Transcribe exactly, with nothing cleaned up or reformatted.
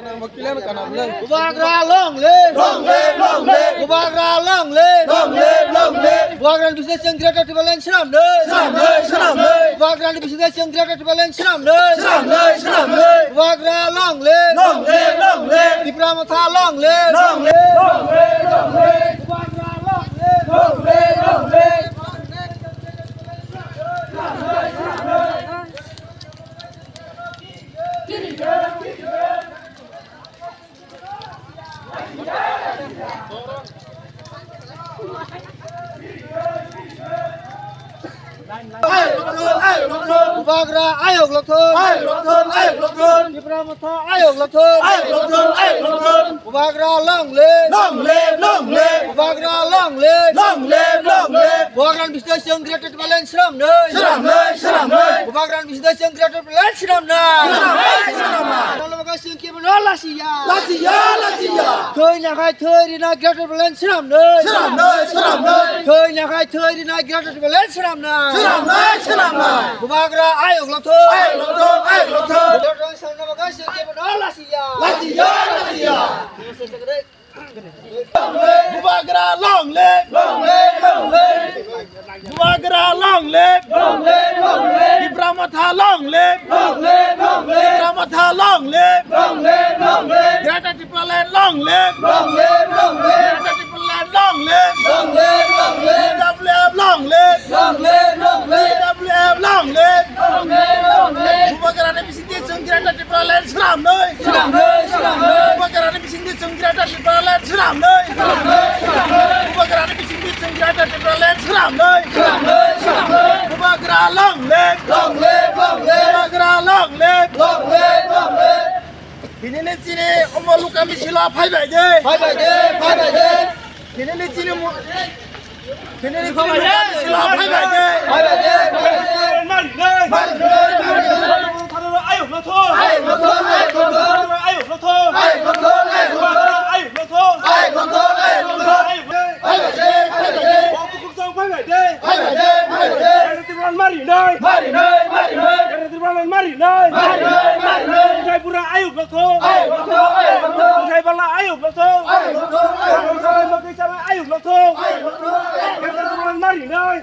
Bubagra long live! Long live, long live! Bubagra long live! Long live, long live! Bubagra ni bising Greater Tipraland swnamnai! Swnamnai, swnamnai! Bubagra ni bising Greater Tipraland swnamnai! Swnamnai, swnamnai! Bubagra long live! Long live, long live! Tipra Motha long live! Long live, long live, long live! Bubagra long live! Long live, long live! Bubagra ayok lokthon. Ayok lokthon, ayok lokthon. Tipra Motha ayok lokthon. Ayok lokthon, ayok lokthon. Bubagra long live. Long live, long live. Bubagra long live. Long live, long live. Bubagra ni bising Greater Tipraland swnamnai. Swnamnai, swnamnai. Bubagra ni bising Greater Tipraland swnamnai. Swnamnai, swnamnai. Nolo baga sing kebo no lasiya. Lasiya, lasiya. Thwi nakhai thwi rina Greater Tipraland swnamnai. Swnamnai, swnamnai. Thwi nakhai thwi rina Greater Tipraland swnamnai. Swnamnai, swnamnai. Bubagra ayok lokthon. Ayok lokthon, ayok lokthon. Greater Tipraland swnamnai baga sing kebo no lasiya. Lasiya, lasiya. Bubagra long live! Long live, long live! Bubagra long live! Long live, long live! Tipra Motha long live! Long live, long live! Tipra Motha long live! Long live, long live! Greater Tipraland long live! Long live, long live! Greater Tipraland long live! Long live, long live! T W F long live! Long live, long live! T W F long live! Long live, long live! Bubagra ni bising Greater Tipraland swnamnai. Swnamnai, swnamnai. Bubagra ni bising Greater Tipraland swnamnai. Swnamnai, swnamnai. Bubagra ni bising Greater Tipraland swnamnai. Swnamnai, swnamnai. Bubagra long live. Long live, long live. Bubagra long live. Long live, long live. Tini ni chini omo luka misilo phaibai de. Phaibai de, phaibai de. Tini ni chini mu-, tini ni chini luka misilo phaibai de. Phaibai de, phaibai de. Mari de. Mari de, mari de. Ayok lokthon. Ayok lokthon, ayok lokthon. Ayok lokthon. Ayok lokthon, ayok lokthon. Ayok lokthon, ayok lokthon. Ayok lokthon. Phaibai de, phaibai de. Phaibai de, phaibai de. Greater Tipraland marinai. Marinai, marinai. Greater Tipraland marinai. Marinai, marinai. Tripura ayok lokthon. Ayok lokthon, ayok lokthon. Tripura ayok lokthon. Ayok lokthon, ayok lokthon. Ayok lokthon, ayok lokthon. Greater Tipraland marinai.